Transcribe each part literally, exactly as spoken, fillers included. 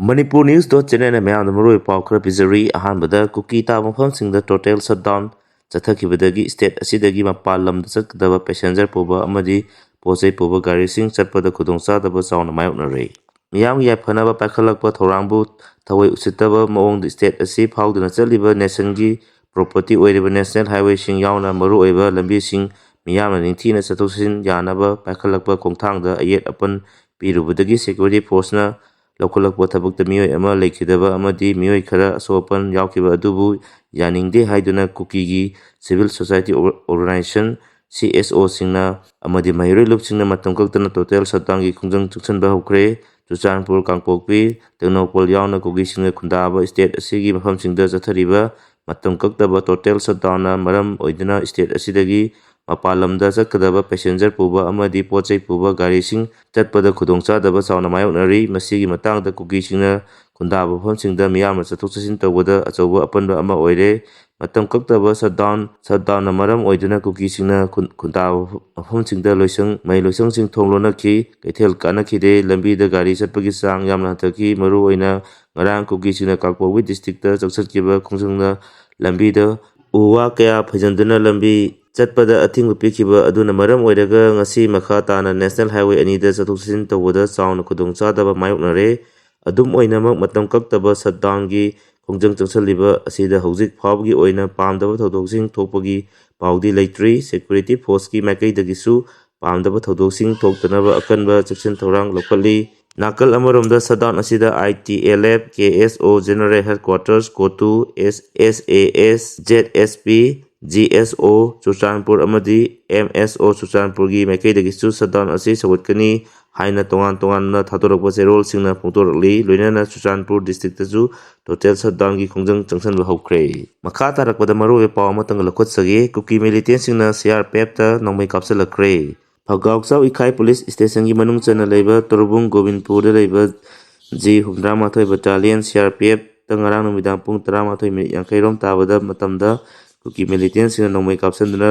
Manipur News dot channelꯅ ꯃꯌꯥꯝꯗ ꯃꯔꯨꯑꯣꯏꯕ ꯄꯥꯎ ꯈꯔ ꯄꯤꯖꯔꯤ꯫ ꯑꯍꯥꯟꯕꯗ, ꯀꯨꯀꯤ ꯇꯥꯕ ꯃꯐꯝꯁꯤꯡꯗ total shutdown ꯆꯠꯊꯈꯤꯕꯗꯒꯤ state ꯑꯁꯤꯗꯒꯤ ꯃꯄꯥꯟ ꯂꯝꯗ ꯆꯠꯀꯗꯕ passenger ꯄꯨꯕ ꯑꯃꯗꯤ ꯄꯣꯠ ꯆꯩ ꯄꯨꯕ ꯒꯥꯔꯤꯁꯤꯡ ꯆꯠꯄꯗ ꯈꯨꯗꯣꯡꯆꯥꯗꯕ ꯆꯥꯎꯅ ꯃꯥꯌꯣꯛꯅꯔꯦ꯫ ꯃꯤꯌꯥꯝꯒꯤ ꯌꯥꯏꯐꯅꯕ ꯄꯥꯏꯈꯠꯂꯛꯄ ꯊꯧꯔꯥꯡꯕꯨ ꯊꯑꯣꯏ ꯎꯁꯤꯠꯇꯕ ꯃꯑꯣꯡꯗ state ꯑꯁꯤ ꯐꯥꯎꯗꯨꯅ ꯆꯠꯂꯤꯕ nationꯒꯤ property ꯑꯣꯏꯔꯤꯕ national highwayꯁꯤꯡ ꯌꯥꯎꯅ ꯃꯔꯨꯑꯣꯏꯕ ꯂꯝꯕꯤꯁꯤꯡ ꯃꯤꯌꯥꯝꯅ ꯅꯤꯡꯊꯤꯅ ꯆꯠꯊꯣꯛ ꯆꯠꯁꯤꯟ ꯌꯥꯅꯕ ꯄꯥꯏꯈꯠꯂꯛꯄ ꯈꯣꯡꯊꯥꯡꯗ ꯑꯌꯦꯠ ꯑꯄꯟ ꯄꯤꯔꯨꯕꯗꯒꯤ security forceꯅ ꯂꯧꯈꯠꯂꯛꯄ ꯊꯕꯛꯇ ꯃꯤꯑꯣꯏ ꯑꯃ ꯂꯩꯈꯤꯗꯕ ꯑꯃꯗꯤ ꯃꯤꯑꯣꯏ ꯈꯔ ꯑꯁꯣꯛ ꯑꯄꯟ ꯌꯥꯎꯈꯤꯕ ꯑꯗꯨꯕꯨ ꯌꯥꯅꯤꯡꯗꯦ ꯍꯥꯏꯗꯨꯅ ꯀꯨꯀꯤꯒꯤ civil society organizationꯁꯤꯡꯅ ꯑꯃꯗꯤ ꯃꯍꯩꯔꯣꯏ ꯂꯨꯞꯁꯤꯡꯅ ꯃꯇꯝ ꯀꯛꯇꯅ total shutdownꯒꯤ ꯈꯣꯡꯖꯪ ꯆꯪꯁꯤꯟꯕ ꯍꯧꯈ꯭ꯔꯦ꯫ ꯆꯨꯔꯆꯥꯟꯄꯨꯔ, ꯀꯥꯡꯄꯣꯛꯄꯤ, ꯇꯦꯡꯅꯧꯄꯜ ꯌꯥꯎꯅ ꯀꯨꯀꯤꯁꯤꯡꯅ ꯈꯨꯟꯗꯥꯕ state ꯑꯁꯤꯒꯤ ꯃꯐꯝꯁꯤꯡꯗ ꯆꯠꯊꯔꯤꯕ ꯃꯇꯝ ꯀꯛꯇꯕ total shutdownꯅ ꯃꯔꯝ ꯑꯣꯏꯗꯨꯅ state ꯑꯁꯤꯗꯒꯤ ꯃꯄꯥꯟ ꯂꯝꯗ ꯆꯠꯀꯗꯕ passenger ꯄꯨꯕ ꯑꯃꯗꯤ ꯄꯣꯠ ꯆꯩ ꯄꯨꯕ ꯒꯥꯔꯤꯁꯤꯡ ꯆꯠꯄꯗ ꯈꯨꯗꯣꯡꯆꯥꯗꯕ ꯆꯥꯎꯅ ꯃꯥꯌꯣꯛꯅꯔꯤ꯫ ꯃꯁꯤꯒꯤ ꯃꯇꯥꯡꯗ ꯀꯨꯀꯤꯁꯤꯡꯅ ꯈꯨꯟꯗꯥꯕ ꯃꯐꯝꯁꯤꯡꯗ ꯃꯤꯌꯥꯝꯅ ꯆꯠꯊꯣꯛ ꯆꯠꯁꯤꯟ ꯇꯧꯕꯗ ꯑꯆꯧꯕ ꯑꯄꯟꯕ ꯑꯃ ꯑꯣꯏꯔꯦ꯫ ꯃꯇꯝ ꯀꯛꯇꯕ shutdown, shutdownꯅ ꯃꯔꯝ ꯑꯣꯏꯗꯨꯅ ꯀꯨꯀꯤꯁꯤꯡꯅ ꯈꯨꯟ-, ꯈꯨꯟꯗꯥꯕ ꯃꯐꯝꯁꯤꯡꯗ ꯂꯣꯏꯁꯪ, ꯃꯍꯩ ꯂꯣꯏꯁꯪꯁꯤꯡ ꯊꯣꯡ ꯂꯣꯟꯅꯈꯤ, ꯀꯩꯊꯦꯜ ꯀꯥꯅꯈꯤꯗꯦ, ꯂꯝꯕꯤꯗ ꯒꯥꯔꯤ ꯆꯠꯄꯒꯤ ꯆꯥꯡ ꯌꯥꯝꯅ ꯍꯟꯊꯈꯤ꯫ ꯃꯔꯨꯑꯣꯏꯅ ꯉꯔꯥꯡ ꯀꯨꯀꯤꯁꯤꯡꯅ ꯀꯥꯡꯄꯣꯛꯄꯤ districtꯇ ꯆꯪꯁꯤꯟꯈꯤꯕ ꯈꯣꯡꯖꯪꯅ ꯂꯝꯕꯤꯗ ꯎ ꯋꯥ ꯀꯌꯥ ꯐꯩꯖꯤꯟꯗꯨꯅ ꯂꯝꯕꯤ ꯆꯠꯄꯗ ꯑꯊꯤꯡꯕ ꯄꯤꯈꯤꯕ ꯑꯗꯨꯅ ꯃꯔꯝ ꯑꯣꯏꯔꯒ ꯉꯁꯤ ꯃꯈꯥ ꯇꯥꯅ national highway ꯑꯅꯤꯗ ꯆꯠꯊꯣꯛ ꯆꯠꯁꯤꯟ ꯇꯧꯕꯗ ꯆꯥꯎꯅ ꯈꯨꯗꯣꯡꯆꯥꯗꯕ ꯃꯥꯌꯣꯛꯅꯔꯦ꯫ ꯑꯗꯨꯝ ꯑꯣꯏꯅꯃꯛ, ꯃꯇꯝ ꯀꯛꯇꯕ shutdownꯒꯤ ꯈꯣꯡꯖꯪ ꯆꯪꯁꯤꯜꯂꯤꯕ ꯑꯁꯤꯗ ꯍꯧꯖꯤꯛ ꯐꯥꯎꯕꯒꯤ ꯑꯣꯏꯅ ꯄꯥꯝꯗꯕ ꯊꯧꯗꯣꯛꯁꯤꯡ ꯊꯣꯛꯄꯒꯤ ꯄꯥꯎꯗꯤ ꯂꯩꯇ꯭ꯔꯤ꯫ Security forceꯀꯤ ꯃꯥꯏꯀꯩꯗꯒꯤꯁꯨ ꯄꯥꯝꯗꯕ ꯊꯧꯗꯣꯛꯁꯤꯡ ꯊꯣꯛꯇꯅꯕ ꯑꯀꯟꯕ ꯆꯦꯛꯁꯤꯟ ꯊꯧꯔꯥꯡ ꯂꯧꯈꯠꯂꯤ꯫ ꯅꯥꯀꯜ ꯑꯃꯔꯣꯝꯗ, shutdown ꯑꯁꯤꯗ I T L F, K S O General Headquarters, COTU, S-, S A S, Z S P, G S O Churachandpur ꯑꯃꯗꯤ M S O ꯆꯨꯔꯆꯥꯟꯄꯨꯔꯒꯤ ꯃꯥꯏꯀꯩꯗꯒꯤꯁꯨ shutdown ꯑꯁꯤ ꯁꯧꯒꯠꯀꯅꯤ ꯍꯥꯏꯅ ꯇꯣꯉꯥꯟ ꯇꯣꯉꯥꯟꯅ ꯊꯥꯗꯣꯔꯛꯄ ꯆꯦꯔꯣꯜꯁꯤꯡꯅ ꯐꯣꯡꯗꯣꯔꯛꯂꯤ꯫ ꯂꯣꯏꯅꯅ ꯆꯨꯔꯆꯥꯟꯄꯨꯔ districtꯇꯁꯨ total shutdownꯒꯤ ꯈꯣꯡꯖꯪ ꯆꯪꯁꯤꯟꯕ ꯍꯧꯈ꯭ꯔꯦ꯫ ꯃꯈꯥ ꯇꯥꯔꯛꯄꯗ ꯃꯔꯨꯑꯣꯏꯕ ꯄꯥꯎ ꯑꯃꯇꯪꯒ ꯂꯧꯈꯠꯆꯒꯦ꯫ ꯀꯨꯀꯤ militantꯁꯤꯡꯅ C R P Fꯇ ꯅꯣꯡꯃꯩ ꯀꯥꯞꯁꯤꯜꯂꯛꯈ꯭ꯔꯦ꯫ ꯐꯒꯥꯎꯆꯥꯎ ꯏꯈꯥꯏ police stationꯒꯤ ꯃꯅꯨꯡ ꯆꯟꯅ ꯂꯩꯕ ꯇꯣꯔꯕꯨꯡ ꯒꯣꯕꯤꯟꯄꯨꯔꯗ ꯂꯩꯕ G ꯍꯨꯝꯐꯨꯇꯔꯥ ꯃꯥꯊꯣꯏ battalion C R P Fꯇ ꯉꯔꯥꯡ ꯅꯨꯃꯤꯗꯥꯡ ꯄꯨꯡ ꯇꯔꯥꯃꯥꯊꯣꯏ minute ꯌꯥꯡꯈꯩ ꯔꯣꯝ ꯇꯥꯕꯗ ꯃꯇꯝꯗ ꯀꯨꯀꯤ militantꯁꯤꯡꯅ ꯅꯣꯡꯃꯩ ꯀꯥꯞꯁꯤꯟꯗꯨꯅ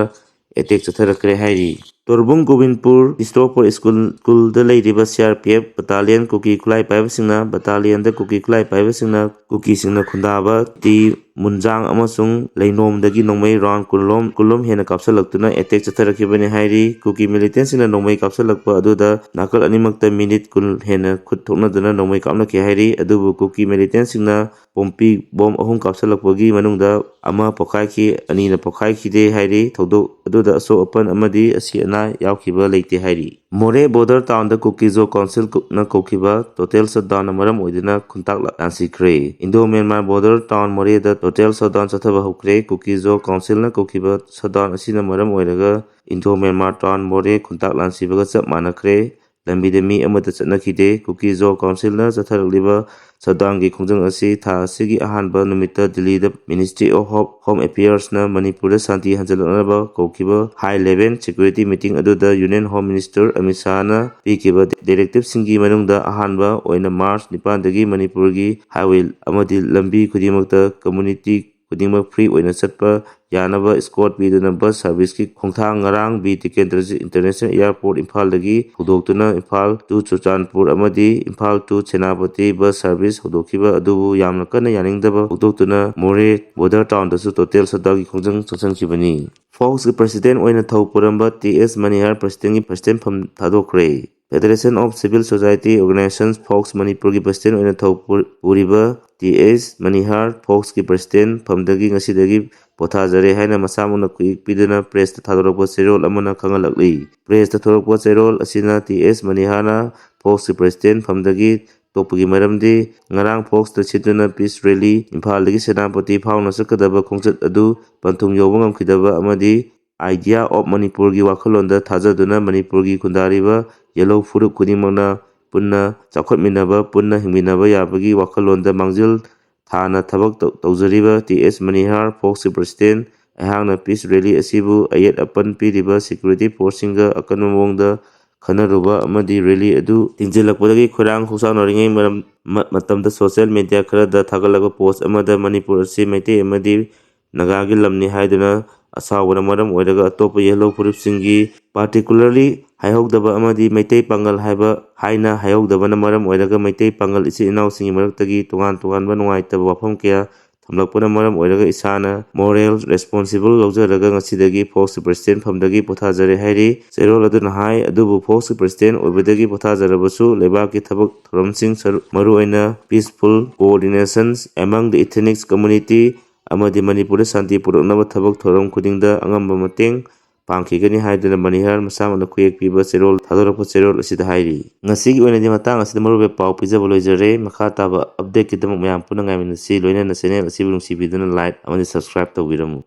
attack ꯆꯠꯊꯔꯛꯈ꯭ꯔꯦ ꯍꯥꯏꯔꯤ꯫ ꯇꯣꯔꯕꯨꯡ ꯒꯣꯕꯤꯟꯄꯨꯔ ꯏꯁꯇꯣꯔꯄꯨꯔ ꯁ꯭ꯀꯨꯜ, ꯁ꯭ꯀꯨꯜꯗ ꯂꯩꯔꯤꯕ C R P F battalion ꯀꯨꯀꯤ ꯈꯨꯠꯂꯥꯏ ꯄꯥꯏꯕꯁꯤꯡꯅ, battalionꯗ ꯀꯨꯀꯤ ꯈꯨꯠꯂꯥꯏ ꯄꯥꯏꯕꯁꯤꯡꯅ ꯀꯨꯀꯤꯁꯤꯡꯅ ꯈꯨꯟꯗꯥꯕ ꯇꯤ ꯃꯨꯟꯖꯥꯡ ꯑꯃꯁꯨꯡ ꯂꯩꯅꯣꯝꯗꯒꯤ ꯅꯣꯡꯃꯩ round ꯀꯨꯟꯂꯣꯝ, ꯀꯨꯟꯂꯣꯝ ꯍꯦꯟꯅ ꯀꯥꯞꯁꯤꯜꯂꯛꯇꯨꯅ attack ꯆꯠꯊꯔꯛꯈꯤꯕꯅꯤ ꯍꯥꯏꯔꯤ꯫ ꯀꯨꯀꯤ militantꯁꯤꯡꯅ ꯅꯣꯡꯃꯩ ꯀꯥꯞꯁꯤꯜꯂꯛꯄ ꯑꯗꯨꯗ ꯅꯥꯀꯜ ꯑꯅꯤꯃꯛꯇ minute ꯀꯨꯟ ꯍꯦꯟꯅ ꯈꯨꯠ ꯊꯣꯛꯅꯗꯨꯅ ꯅꯣꯡꯃꯩ ꯀꯥꯞꯅꯈꯤ ꯍꯥꯏꯔꯤ꯫ ꯑꯗꯨꯕꯨ ꯀꯨꯀꯤ militantꯁꯤꯡꯅ ꯄꯣꯝꯄꯤ ꯕꯣꯝ ꯑꯍꯨꯝ ꯀꯥꯞꯁꯤꯜꯂꯛꯄꯒꯤ ꯃꯅꯨꯡꯗ ꯑꯃ ꯄꯣꯈꯥꯏꯈꯤ, ꯑꯅꯤꯅ ꯄꯣꯈꯥꯏꯈꯤꯗꯦ ꯍꯥꯏꯔꯤ꯫ ꯊꯧꯗꯣꯛ ꯑꯗꯨꯗ ꯑꯁꯣꯛ ꯑꯄꯟ ꯑꯃꯗꯤ ꯑꯁꯤ ꯑꯅꯥ ꯌꯥꯎꯈꯤꯕ ꯂꯩꯇꯦ ꯍꯥꯏꯔꯤ꯫ ꯃꯣꯔꯦ border townꯗ ꯀꯨꯀꯤ ꯖꯣ councilꯅ ꯀꯧꯈꯤꯕ total shutdownꯅ ꯃꯔꯝ ꯑꯣꯏꯗꯨꯅ ꯈꯨꯟꯇꯥꯛ ꯂꯥꯟꯁꯤꯈ꯭ꯔꯦ꯫ Indo Myanmar border town ꯃꯣꯔꯦꯗ total shutdown ꯆꯠꯊꯕ ꯍꯧꯈ꯭ꯔꯦ꯫ ꯀꯨꯀꯤ ꯖꯣ councilꯅ ꯀꯧꯈꯤꯕ shutdown ꯑꯁꯤꯅ ꯃꯔꯝ ꯑꯣꯏꯔꯒ Indo Myanmar town ꯃꯣꯔꯦ ꯈꯨꯟꯇꯥꯛ ꯂꯥꯟꯁꯤꯕꯒ ꯆꯞ ꯃꯥꯟꯅꯈ꯭ꯔꯦ꯫ ꯂꯝꯕꯤꯗ ꯃꯤ ꯑꯃꯠꯇ ꯆꯠꯅꯈꯤꯗꯦ꯫ ꯀꯨꯀꯤ ꯖꯣ councilꯅ ꯆꯠꯊꯔꯛꯂꯤꯕ shutdownꯒꯤ ꯈꯣꯡꯖꯪ ꯑꯁꯤ ꯊꯥ ꯑꯁꯤꯒꯤ ꯑꯍꯥꯟꯕ ꯅꯨꯃꯤꯠꯇ ꯗꯤꯜꯂꯤꯗ Ministry of Home Affairsꯅ ꯃꯅꯤꯄꯨꯔꯗ ꯁꯥꯟꯇꯤ ꯍꯟꯖꯤꯜꯂꯛꯅꯕ ꯀꯧꯈꯤꯕ high level security meeting ꯑꯗꯨꯗ Union Home Minister ꯑꯃꯤꯠ ꯁꯥꯍꯅ ꯄꯤꯈꯤꯕ directiveꯁꯤꯡꯒꯤ ꯃꯅꯨꯡꯗ ꯑꯍꯥꯟꯕ ꯑꯣꯏꯅ March ꯅꯤꯄꯥꯟꯗꯒꯤ ꯃꯅꯤꯄꯨꯔꯒꯤ highway ꯑꯃꯗꯤ ꯂꯝꯕꯤ ꯈꯨꯗꯤꯡꯃꯛꯇ community ꯈꯨꯗꯤꯡꯃꯛ free ꯑꯣꯏꯅ ꯆꯠꯄ ꯌꯥꯅꯕ escort ꯄꯤꯗꯨꯅ bus serviceꯀꯤ ꯈꯣꯡꯊꯥꯡ ꯉꯔꯥꯡ ꯕꯤ ꯇꯤꯀꯦꯟꯗ꯭ꯔꯖꯤꯠ International Airport ꯏꯝꯐꯥꯜꯗꯒꯤ ꯍꯧꯗꯣꯛꯇꯨꯅ ꯏꯝꯐꯥꯜ to ꯆꯨꯔꯆꯥꯟꯄꯨꯔ ꯑꯃꯗꯤ Imphal to Senapati bus service ꯍꯧꯗꯣꯛꯈꯤꯕ ꯑꯗꯨꯕꯨ ꯌꯥꯝꯅ ꯀꯟꯅ ꯌꯥꯅꯤꯡꯗꯕ ꯐꯣꯡꯗꯣꯛꯇꯨꯅ ꯃꯣꯔꯦ border townꯗꯁꯨ total shutdownꯒꯤ ꯈꯣꯡꯖꯪ ꯆꯪꯁꯤꯟꯈꯤꯕꯅꯤ꯫ ꯐꯣꯛꯁꯀꯤ president ꯑꯣꯏꯅ ꯊꯧ ꯄꯨꯔꯝꯕ ꯇꯤ ꯑꯦꯁ ꯃꯅꯤꯍꯥꯔ presidentꯀꯤ president ꯐꯝ ꯊꯥꯗꯣꯛꯈ꯭ꯔꯦ꯫ Federation of Civil Society Organizations, fox, ꯃꯅꯤꯄꯨꯔꯒꯤ president ꯑꯣꯏꯅ ꯊꯧ ꯄꯨ-, ꯄꯨꯔꯤꯕ ꯇꯤ ꯑꯦꯁ ꯃꯅꯤꯍꯥꯔ ꯐꯣꯛꯁꯀꯤ president ꯐꯝꯗꯒꯤ ꯉꯁꯤꯗꯒꯤ ꯄꯣꯊꯥꯖꯔꯦ ꯍꯥꯏꯅ ꯃꯁꯥꯃꯛꯅ ꯈꯨꯌꯦꯛ ꯄꯤꯗꯨꯅ pressꯇ ꯊꯥꯗꯣꯔꯛꯄ ꯆꯦꯔꯣꯜ ꯑꯃꯅ ꯈꯪꯍꯜꯂꯛꯂꯤ꯫ Pressꯇ ꯊꯣꯔꯛꯄ ꯆꯦꯔꯣꯜ ꯑꯁꯤꯅ ꯇꯤ ꯑꯦꯁ ꯃꯅꯤꯍꯥꯔꯅ ꯐꯣꯛꯁꯀꯤ president ꯐꯝꯗꯒꯤ ꯇꯣꯛꯄꯒꯤ ꯃꯔꯝꯗꯤ ꯉꯔꯥꯡ ꯐꯣꯛꯁꯇ ꯁꯤꯠꯇꯨꯅ peace rally ꯏꯝꯐꯥꯜꯗꯒꯤ ꯁꯦꯅꯥꯄꯇꯤ ꯐꯥꯎꯅ ꯆꯠꯀꯗꯕ ꯈꯣꯡꯆꯠ ꯑꯗꯨ ꯄꯟꯊꯨꯡ ꯌꯧꯕ ꯉꯝꯈꯤꯗꯕ ꯑꯃꯗꯤ Idea of ꯃꯅꯤꯄꯨꯔꯒꯤ ꯋꯥꯈꯜꯂꯣꯟꯗ ꯊꯥꯖꯗꯨꯅ ꯃꯅꯤꯄꯨꯔꯒꯤ ꯈꯨꯟꯗꯥꯔꯤꯕ ꯌꯦꯜꯍꯧ ꯐꯨꯔꯨꯞ ꯈꯨꯗꯤꯡꯃꯛꯅ ꯄꯨꯟꯅ ꯆꯥꯎꯈꯠꯃꯤꯟꯅꯕ, ꯄꯨꯟꯅ ꯍꯤꯡꯃꯤꯟꯅꯕ ꯌꯥꯕꯒꯤ ꯋꯥꯈꯜꯂꯣꯟꯗ ꯃꯥꯡꯖꯤꯜ ꯊꯥꯅ ꯊꯕꯛ ꯇꯧ-, ꯇꯧꯖꯔꯤꯕ ꯇꯤ ꯑꯦꯁ ꯃꯅꯤꯍꯥꯔ ꯐꯣꯛꯁꯀꯤ president ꯑꯩꯍꯥꯛꯅ peace rally ꯑꯁꯤꯕꯨ ꯑꯌꯦꯠ ꯑꯄꯟ ꯄꯤꯔꯤꯕ security forceꯁꯤꯡꯒ ꯑꯀꯟꯕ ꯃꯑꯣꯡꯗ ꯈꯟꯅꯔꯨꯕ ꯑꯃꯗꯤ rally ꯑꯗꯨ ꯊꯤꯡꯖꯤꯜꯂꯛꯄꯗꯒꯤ ꯈꯣꯏꯔꯥꯡ ꯈꯣꯡꯁꯥꯎꯅꯔꯤꯉꯩ ꯃꯔꯝ, ꯃ-, ꯃꯇꯝꯗ social media ꯈꯔꯗ ꯊꯥꯒꯠꯂꯕ post ꯑꯃꯗ ꯃꯅꯤꯄꯨꯔ ꯑꯁꯤ ꯃꯩꯇꯩ ꯑꯃꯗꯤ ꯅꯥꯒꯥꯒꯤ ꯂꯝꯅꯤ ꯍꯥꯏꯗꯨꯅ ꯑꯁꯥꯎꯕꯅ ꯃꯔꯝ ꯑꯣꯏꯔꯒ ꯑꯇꯣꯞꯄ ꯌꯦꯜꯍꯧ ꯐꯨꯔꯨꯞꯁꯤꯡꯒꯤ, particularly ꯍꯥꯏꯍꯧꯗꯕ ꯑꯃꯗꯤ ꯃꯩꯇꯩ ꯄꯥꯉꯜ ꯍꯥꯏꯕ ꯍꯥꯏꯅ ꯍꯥꯏꯍꯧꯗꯕꯅ ꯃꯔꯝ ꯑꯣꯏꯔꯒ ꯃꯩꯇꯩ ꯄꯥꯉꯜ ꯏꯆꯤꯜ ꯏꯅꯥꯎꯁꯤꯡꯒꯤ ꯃꯔꯛꯇꯒꯤ ꯇꯣꯉꯥꯟ ꯇꯣꯉꯥꯟꯕ ꯅꯨꯡꯉꯥꯏꯇꯕ ꯋꯥꯐꯝ ꯀꯌꯥ ꯊꯝꯂꯛꯄꯅ ꯃꯔꯝ ꯑꯣꯏꯔꯒ ꯏꯁꯥꯅ moral responsible ꯂꯧꯖꯔꯒ ꯉꯁꯤꯗꯒꯤ ꯐꯣꯛꯁꯀꯤ president ꯐꯝꯗꯒꯤ ꯄꯣꯊꯥꯖꯔꯦ ꯍꯥꯏꯔꯤ꯫ ꯆꯦꯔꯣꯜ ꯑꯗꯨꯅ ꯍꯥꯏ꯫ ꯑꯗꯨꯕꯨ ꯐꯣꯛꯁꯀꯤ president ꯑꯣꯏꯕꯗꯒꯤ ꯄꯣꯊꯥꯖꯔꯕꯁꯨ ꯂꯩꯕꯥꯛꯀꯤ ꯊꯕꯛ ꯊꯧꯔꯝꯁꯤꯡ ꯁꯔꯨꯛ, ꯃꯔꯨꯑꯣꯏꯅ peaceful coordinations among the ethnics community ꯑꯃꯗꯤ ꯃꯅꯤꯄꯨꯔꯗ ꯁꯥꯟꯇꯤ ꯄꯨꯔꯛꯅꯕ ꯊꯕꯛ ꯊꯧꯔꯝ ꯈꯨꯗꯤꯡꯗ ꯑꯉꯝꯕ ꯃꯇꯦꯡ ꯄꯥꯡꯈꯤꯒꯅꯤ ꯍꯥꯏꯗꯨꯅ ꯃꯅꯤꯍꯔ ꯃꯁꯥꯃꯛꯅ ꯈꯨꯌꯦꯛ ꯄꯤꯕ ꯆꯦꯔꯣꯜ ꯊꯥꯗꯣꯔꯛꯄ ꯆꯦꯔꯣꯜ ꯑꯁꯤꯗ ꯍꯥꯏꯔꯤ꯫ ꯉꯁꯤꯒꯤ ꯑꯣꯏꯅꯗꯤ ꯃꯇꯥꯡ ꯑꯁꯤꯗ ꯃꯔꯨꯑꯣꯏꯕ ꯄꯥꯎ ꯄꯤꯖꯕ ꯂꯣꯏꯖꯔꯦ꯫ ꯃꯈꯥ ꯇꯥꯕ updateꯀꯤꯗꯃꯛ ꯃꯌꯥꯝ ꯄꯨꯟꯅ ꯉꯥꯏꯃꯤꯟꯅꯁꯤ꯫ ꯂꯣꯏꯅꯅ channel ꯑꯁꯤꯕꯨ ꯅꯨꯡꯁꯤꯕꯤꯗꯨꯅ like ꯑꯃꯗꯤ subscribe ꯇꯧꯕꯤꯔꯝꯃꯨ꯫